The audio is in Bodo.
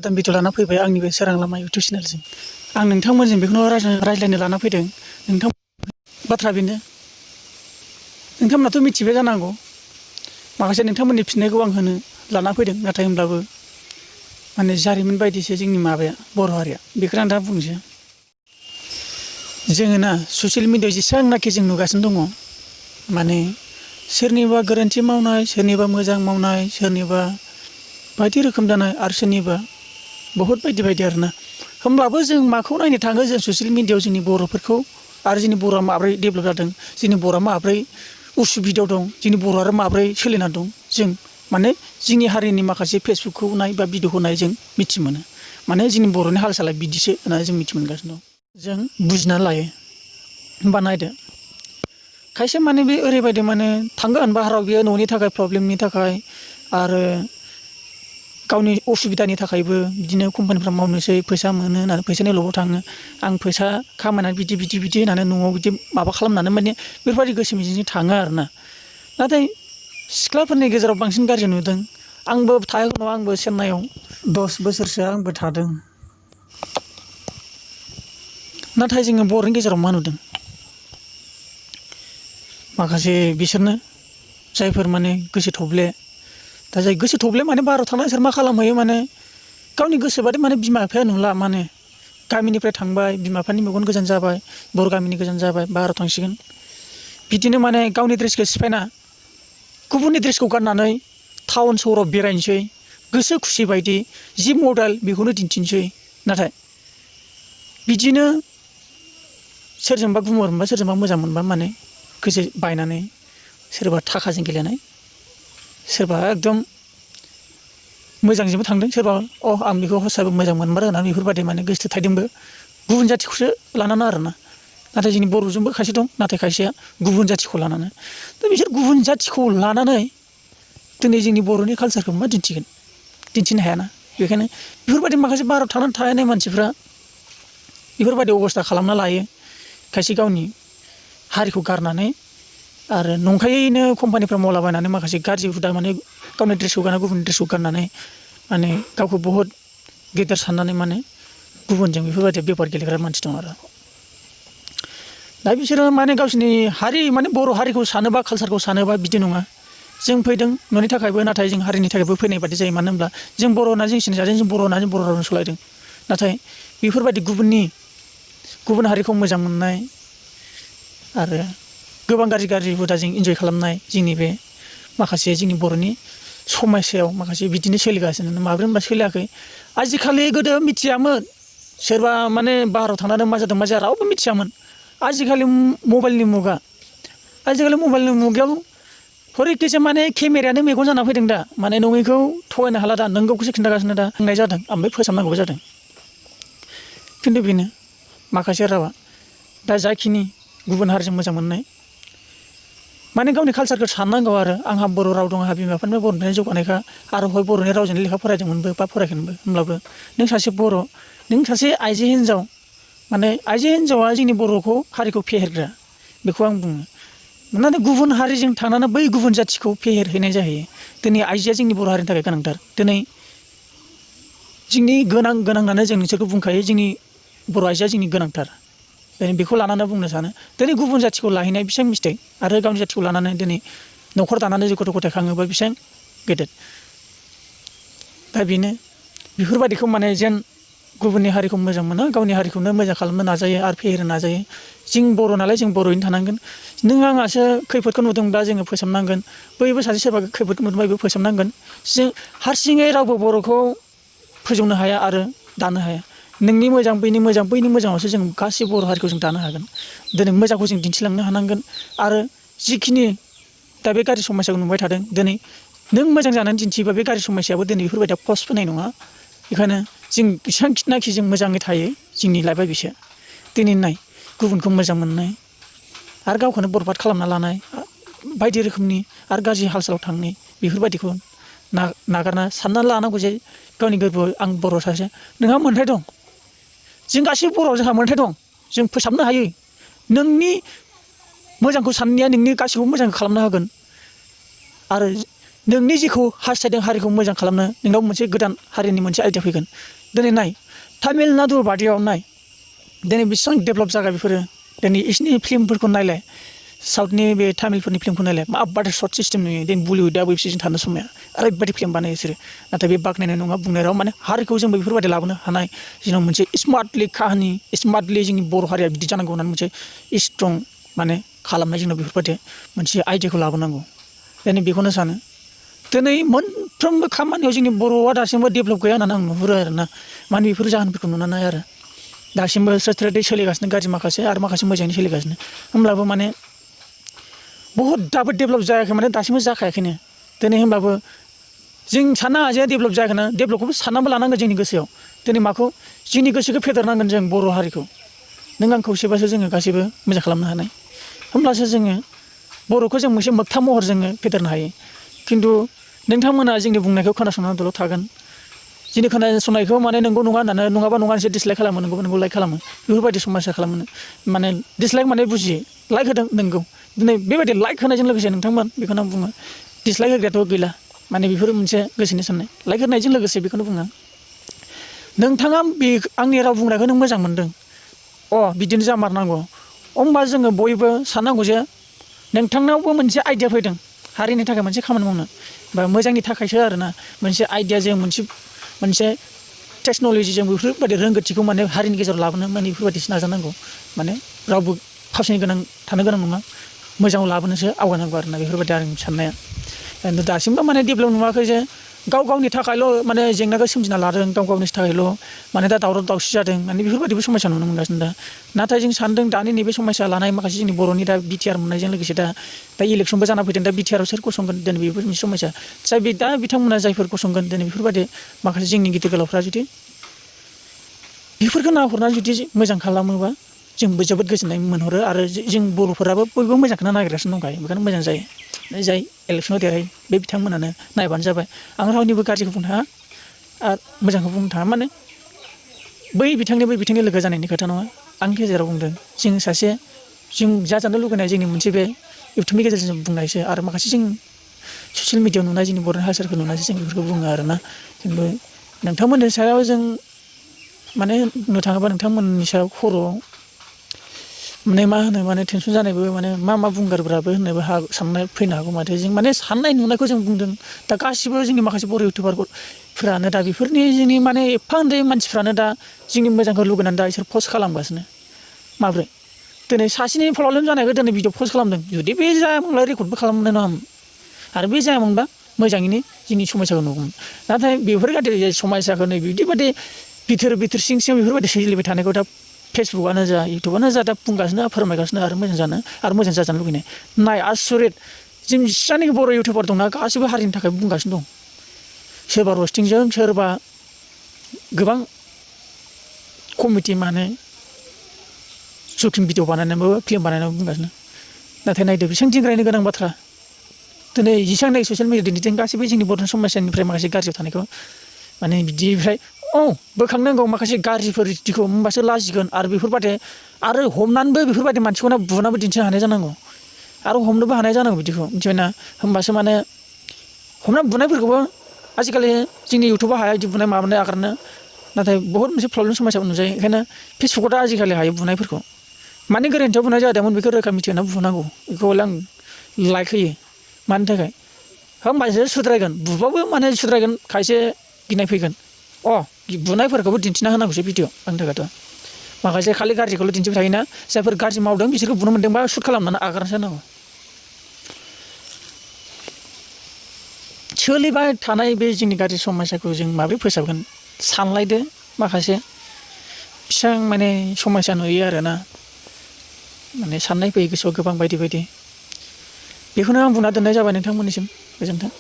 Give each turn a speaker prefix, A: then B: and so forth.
A: गोदान भिडिअ लाना फैबाय आंनि बे सोरां लामा इउटुब चेनेलजों। आं नोंथांमोनजों बेखौनो रायज्लायनो लाना फैदों। नोंथां बाथ्रा बेनो, नोंथांमोनाथ' मिथिबाय जानांगौ। माखासे नोंथांमोननि फिननायखौ आं होनो लाना फैदों, नाथाय होमब्लाबो माने जारिमिन बायदिसो जोंनि माबाया बर' हारिया। बेखौनो आं दा बुंनोसै। जोङो ना ससियेल मिडियायाव जेसेबांनाखि जों नुगासिनो दङ, माने सोरनिबा गोरोन्थि मावनाय, सोरनिबा मोजां मावनाय, सोरनिबा बायदि रोखोम जानाय आरो सोरनिबा बहुद बायदि बायदि आरोना। होमब्लाबो जों माखौ नायनो थाङो, जों ससियेल मिडियायाव जोंनि बर'फोरखौ आरो जोंनि बर'आ माब्रै डेभेलप जादों, जोंनि बर'आ माब्रै उसुबिदायाव दं, जोंनि बर' आरो माब्रै सोलिना दं, जों माने जोंनि हारिनि माखासे फेसबुकखौ नाय बा भिडिअखौ नाय जों मिथि मोनो। माने जोंनि बर'नि हाल साला बिदिसो होननानै जों मिथि मोनगासिनो दं। जों बुजिनानै लायो। होमबा नायदो, खायसे माने बे ओरैबायदि माने थांगोन बाहेराव, बेयो न'नि थाखाय प्रब्लेमनि थाखाय आरो गावनि असुबिदानि थाखायबो बिदिनो कम्पानिफ्राव मावनोसै, फैसा मोनो होननानै फैसानि लबाव थाङो। आं फैसा खामायनानै बिदि होननानै न'आव बिदि माबा खालामनानै माने बेफोरबायदि गोसो मिजिंजों थाङो आरोना। नाथाय सिख्लाफोरनि गेजेराव बांसिन गाज्रि नुदों। आंबो थायाखै नङा, आंबो चेन्नाइआव 10 बोसोरसो आंबो थादों। नाथाय जोङो बर'नि गेजेराव मा नुदों, माखासे बिसोरनो जायफोर माने गोसो थौले, दा जाय गोसो थौले माने बाहेरायाव थांनानै सोर मा खालामहैयो, माने गावनि गोसो बादि माने बिमा बिफाया नुला, माने गामिनिफ्राय थांबाय, बिमा बिफानि मेगन गोजान जाबाय, बर' गामिनि गोजान जाबाय, बाहेरायाव थांसिगोन। बिदिनो माने गावनि ड्रेसखौ सिफायना गुबुननि ड्रेसखौ गाननानै टाउन सहराव बेरायनोसै, गोसो खुसि बायदि जि मडेल बेखौनो दिन्थिनोसै। नाथाय बिदिनो सोरजोंबा गुमुर मोनबा, सोरजोंबा मोजां मोनबा माने गोसो बायनानै सोरबा थाखाजों गेलेनाय, सोरबा एकदम मोजांजोंबो थांदों, सोरबा आं बेखौ हसाबो मोजां मोनमारो होननानै बेफोरबायदि माने गोसो थोथायदोंबो गुबुन जाथिखौसो लानानै आरोना। नाथाय जोंनि बर'जोंबो खायसे दं, नाथाय खायसेया गुबुन जाथिखौ लानानै। दा बिसोर गुबुन जाथिखौ लानानै दिनै जोंनि बर'नि कालसारखौ मा दिन्थिगोन, दिन्थिनो हायाना। बेखायनो बेफोरबायदि माखासे बाहेरायाव थांनानै थानाय मानसिफ्रा बेफोरबायदि अबस्था खालामना लायो। खायसे गावनि हारिखौ गारनानै आरो नंखायैनो कम्पानिफ्राव मावलाबायनानै माखासे गाज्रि हुदा, माने गावनि ड्रेसखौ गाना गुबुननि ड्रेसखौ गाननानै माने गावखौ बहुद गेदेर साननानै माने गुबुनजों बेफोरबायदि बेफार गेलेग्रा मानसि दं आरो। दा बिसोरो माने गावसोरनि हारि, माने बर' हारिखौ सानोबा, कालसारखौ सानोबा बिदि नङा। जों फैदों न'नि थाखायबो, नाथाय जों हारिनि थाखायबो फैनाय बादि जायो। मानो होनब्ला जों बर' होनना जों सिनायजादों, जों बर' होनना जों बर' रावजों सालायदों। नाथाय बेफोरबायदि गुबुन हारिखौ मोजां मोननाय आरो गोबां गाज्रि हुदाजों इन्जय खालामनाय, जोंनि बे माखासे जोंनि बर'नि समाजाव माखासे बिदिनो सोलिगासिनो। माब्रै होनबा सोलियाखै, आजिखालि गोदो मिथियामोन, सोरबा माने बाहेरायाव थांनानै मा जादों मा जाया रावबो मिथियामोन। आजिखालि मबाइलनि मुगा, आजिखालि मबाइलनि मुगायाव हरिकेसे माने केमेरायानो मेगन जाना फैदों दा। माने नङैखौ थगायनो हाला दा, नोंगौखौसो खिन्थागासिनो दा। बुंनाय जादों ओमफ्राय फोसाबनांगौबो जादों। खिन्थु बेनो माखासे रावा दा जाखिनि गुबुन हारिजों मोजां मोननाय, माने गावनि कालसारखौ साननांगौ आरो। आंहा बर' राव दं, आंहा बिमा बिफानिफ्राय बर'निफ्राय जौगानायखा, आरो हय बर'नि रावजों लेखा फरायदोंमोनबो बा फरायाखैमोनबो, होमब्लाबो नों सासे बर', नों सासे आइजो हिनजाव, माने आइजो हिनजावा जोंनि बर'खौ हारिखौ फेहेरग्रा, बेखौ आं बुङो। नाथाय गुबुन हारिजों थांनानै बै गुबुन जाथिखौ फेहेरहैनाय जाहैयो। दिनै आइजोआ जोंनि बर' हारिनि थाखाय गोनांथार। दिनै जोंनि गोनां होननानै जों नोंसोरखौ बुंखायो, जोंनि बर' आइजोआ जोंनि गोनांथार। दिनै बेखौ लानानै बुंनो सानो, दिनै गुबुन जाथिखौ लाहैनाय बेसेबां मिस्टेक, आरो गावनि जाथिखौ लानानै दिनै न'खर दानानै गथ' गथाय खाङोबा बेसेबां गेदेर। दा बेनो बेफोरबायदिखौ माने जेन गुबुननि हारिखौ मोजां मोनो, गावनि हारिखौनो मोजां खालामनो नाजायो आरो फेहेरनो नाजायो। जों बर' नालाय जों बर'यैनो थानांगोन। नों आंहासो खैफोदखौ नुदोंब्ला जोङो फोसाबनांगोन, बैबो सासे सोरबा खैफोदखौ नुदोंबा बेबो फोसाबनांगोन। जों हारसिङै रावबो बर'खौ फोजौनो हाया आरो दानो हाया। नोंनि मोजां, बैनि मोजां, बैनि मोजाङावसो जों गासै बर' हारिखौ जों दानो हागोन। दिनै मोजांखौ जों दिन्थिलांनो हानांगोन। आरो जिखिनि दा बे गाज्रि समस्याखौ नुबाय थादों, दिनै नों मोजां जानानै दिन्थियोबा बे गाज्रि समस्याबो दिनै बेफोरबायदिया पस्ट फैनाय नङा। बेखायनो जों बेसेबांखिनाखि जों मोजाङै थायो, जोंनि लाइफआ बेसो। दिनै नाय गुबुनखौ मोजां मोननाय आरो गावखौनो बरबाद खालामना लानाय, बायदि रोखोमनि आरो गाज्रि हाल सालाव थांनाय, बेफोरबायदिखौ नागारना सानना लानांगौ जे गावनि गोरबोआव आं बर' सासे, नोंहा मोन्थाय दं। जों गासैबो बर'आव जोंहा मोन्थाय दं, जों फोसाबनो हायो। नोंनि मोजांखौ साननाया नोंनि गासैखौबो मोजां खालामनो हागोन। आरो नोंनि जिखौ हास्थायदों हारिखौ मोजां खालामनो नोंनाव मोनसे गोदान हारिनि मोनसे आइडिया फैगोन दिनै नाय तामिलनाडु बादियाव नाय दिनै बेसेबां डेभेलप जागा बेफोरो दिनै इसोरनि फिल्मफोरखौ नायलाय साउथनि बे तामिलफोरनि फिल्मखौ नायलाय माबादि सर्ट सिस्टेम नुयो दिनै बलिउडआ वेब सिरिजजों थानो समाया ओरैबायदि फिल्म बानायो बिसोरो नाथाय बे बाख्नायनाय नङा बुंनाय राव माने हारिखौ जोंबो बेफोरबायदि लाबोनो हानाय जोंनाव मोनसे स्मार्टलि काहानि स्मार्टलि जोंनि बर' हारिया बिदि जानांगौ होननानै मोनसे स्ट्रं माने खालामनाय जोंनाव बेफोरबायदि मोनसे आइडियाखौ लाबोनांगौ दिनै बेखौनो सानो दिनै मोनफ्रोमबो खामानियाव जोंनि बर'आ दासिमबो डेभेलप गैया होननानै आं नुहुरो आरोना माने बेफोर जाहोनफोरखौ नुनानै आरो दासिमबो स्ट्रेटै सोलिगासिनो गाज्रि माखासे आरो माखासे मोजाङै सोलिगासिनो होमब्लाबो माने बहुद दाबो डेभेलप जायाखै माने दासिमबो जाखायाखैनो दिनै होमब्लाबो जों साननो हाजाया डेभेलप जायाखैना डेभेलपखौबो साननाबो लानांगोन जोंनि गोसोआव दिनै माखौ जोंनि गोसोखौ फेदेरनांगोन जों बर' हारिखौ नों आं खौसेबासो जोङो गासैबो मोजां खालामनो हानाय होमब्लासो जोङो बर'खौ जों मोनसे मोगथां महर जोङो फेदेरनो हायो खिन्थु नोंथांमोना जोंनि बुंनायखौ खोनासंनानैल' थागोन जोंनि खोनासंनायखौ माने नंगौ नङा होननानै नङाबा नङा एसे डिसलाइक खालामो नंगौबा नंगौ लाइक खालामो बेफोरबायदि समस्या खालामो माने डिसलाइक माने बुजियो लाइक होदों नंगौ दिनै बेबायदि लाइक होनायजों लोगोसे नोंथांमोन बेखौनो आं बुङो डिसलाइक होग्रायाथ' गैला माने बेफोर मोनसे गोसोनि साननाय लाइक होनायजों लोगोसे बेखौनो बुङो नोंथाङा बे आंनि राव बुंनायखौ नों मोजां मोनदों बिदिनो जामारनांगौ होमबा जोङो बयबो साननांगौ जे नोंथांनावबो मोनसे आइडिया फैदों हारिनि थाखाय मोनसे खामानि मावनो बा मोजांनि थाखायसो आरोना मोनसे आइडियाजों मोनसे टेक्न'लजिजों बेफोरबायदि रोंगौथिखौ माने हारिनि गेजेराव लाबोनो माने बेफोरबायदिसो नाजानांगौ माने रावबो फावसायनो गोनां थानो गोनां नङा मोजाङाव लाबोनोसो आवगायनांगौ आरोना बेफोरबायदि आंनि साननाया दासिमबो माने डेभेलप नुवाखै जे गाव गावनि थाखायल' माने जेंनाखौ सोमजिना लादों गाव गावनि थाखायल' माने दा दावराव दावसि जादों माने बेफोरबायदिबो समस्या नुनो मोनगासिनो नाथाय जों सानदों दानि नैबे समस्या लानाय माखासे जोंनि बर'नि दा बिटिआर मोननायजों लोगोसे दा इलेक्सनबो जाना फैदों दा बिटिआराव सोर गसंगोन दिनै बेफोर मोनसे समस्या दा बिथांमोना जायफोर गसंगोन दिनै बेफोरबायदि माखासे जोंनि गिदिर गोलावफ्रा जुदि बेफोरखौ नाहरनानै जुदि मोजां खालामोबा जोंबो जोबोद गोजोननाय मोनहरो आरो जों बर'फोराबो बयबो मोजांखौनो नागिरगासिनो दंखायो बेखायनो मोजां जायो जाय इलेक्सनाव देरहायो बे बिथांमोनानो नायबानो जाबाय आं रावनिबो गाज्रिखौ बुंनो थाङा आरो मोजांखौ बुंनो थाङा माने बै बिथांनि लोगो जानायनि खोथा नङा आंनि गेजेराव बुंदों जों जाजानो लुगैनाय जोंनि मोनसे बे इउटुबनि गेजेरजों बुंनायसो आरो माखासे जों ससियेल मिडियायाव नुनाय जोंनि बर'नि हासारखौ नुनायसो जों बेफोरखौ बुङो आरोना जोंबो नोंथांमोननि सायाव जों माने बुंनो थाङोबा नोंथांमोननि सायाव खर'आव माने मा होनो माने टेनसन जानायबो माने मा बुंगारब्राबो होननोबो साननाय फैनो हागौ माथो जों माने साननाय नुनायखौ जों बुंदों दा गासिबो जोंनि माखासे बर' इउटुबारफोरानो दा बेफोरनि जोंनि माने एफा उन्दै मानसिफ्रानो दा जोंनि मोजांखौ लुगैनानै दा बिसोर पस्ट खालामगासिनो माब्रै दिनै सासेनि प्रब्लेम जानायखौ दिनै भिडिअ पस्ट खालामदों जुदि बे जायामोनब्ला रेकर्डबो खालामनाय नङामोन आरो बे जायामोनबा मोजाङैनो जोंनि समस्याखौ नुगौमोन नाथाय बेफोर गाज्रि समस्याखौ नै बिदिबायदि बिथोर सिं बेफोरबायदि सोलिबाय थानायखौ दा फेसबुकआनो जा इउटुबानो जा दा बुंगासिनो फोरमायगासिनो आरो मोजां जाजानो लुगैनाय नाय आसरित जों जेसेबांनाखि बर' इउटुबार दंना गासिबो हारिनि थाखाय बुंगासिनो दं सोरबा रस्टिंजों सोरबा गोबां कमिटि माने शुटिं भिडिअ बानायनानैबो फिल्म बानायनानैबो बुंगासिनो नाथाय नायदो बेसेबां दिंग्रायनो गोनां बाथ्रा दिनै जेसेबां ससियेल मिडिया दिन्थिदों गासैबो जोंनि बर'नि समस्यानिफ्राय माखासे गाज्रियाव थानायखौ माने बिदिनिफ्राय बोखांनांगौ माखासे गाज्रिफोर दिखौ होमबासो लाजिगोन आरो बेफोरबायदि आरो हमनानैबो बेफोरबायदि मानसिखौनो बुनाबो दिन्थिनो हानाय जानांगौ आरो हमनोबो हानाय जानांगौ बिदिखौ मिथिबायना होमबासो माने हमना बुनायफोरखौबो आजिखालि जोंनि इउटुबाव हाया बिदि बुनाय माबानाय आगारनो नाथाय बहुत मोनसे प्रब्लेम समस्याबो नुजायो ओंखायनो फेसबुकआव दा आजिखालि हायो बुनायफोरखौ माने गोरोन्थियाव बुंनाय जादोंमोन बेखौ रोखा मिथिना बुनांगौ बेखौ आं लाइक होयो मानि थाखाय होमबासो सुद्रायगोन बुबाबो माने सुद्रायगोन खायसे गिनाय फैगोन बुनायफोरखौबो दिन्थिना होनांगौसो भिडिअ आंनि थाखायथ' माखासे खालि गाज्रिखौल' दिन्थिबाय थायोना जायफोर गाज्रि मावदों बिसोरखौ बुनो मोन्दोंबा सुट खालामनानै आगारनोसो होनांगौ सोलिबाय थानाय बे जोंनि गाज्रि समस्याखौ जों माबोरै फोसाबगोन सानलायदो माखासे फिसा माने समस्या नुयो आरोना माने साननाय फैयो गोसोआव गोबां बायदि बेखौनो आं बुंना दोननाय जाबाय नोंथांमोननिसिम गोजोन्थों।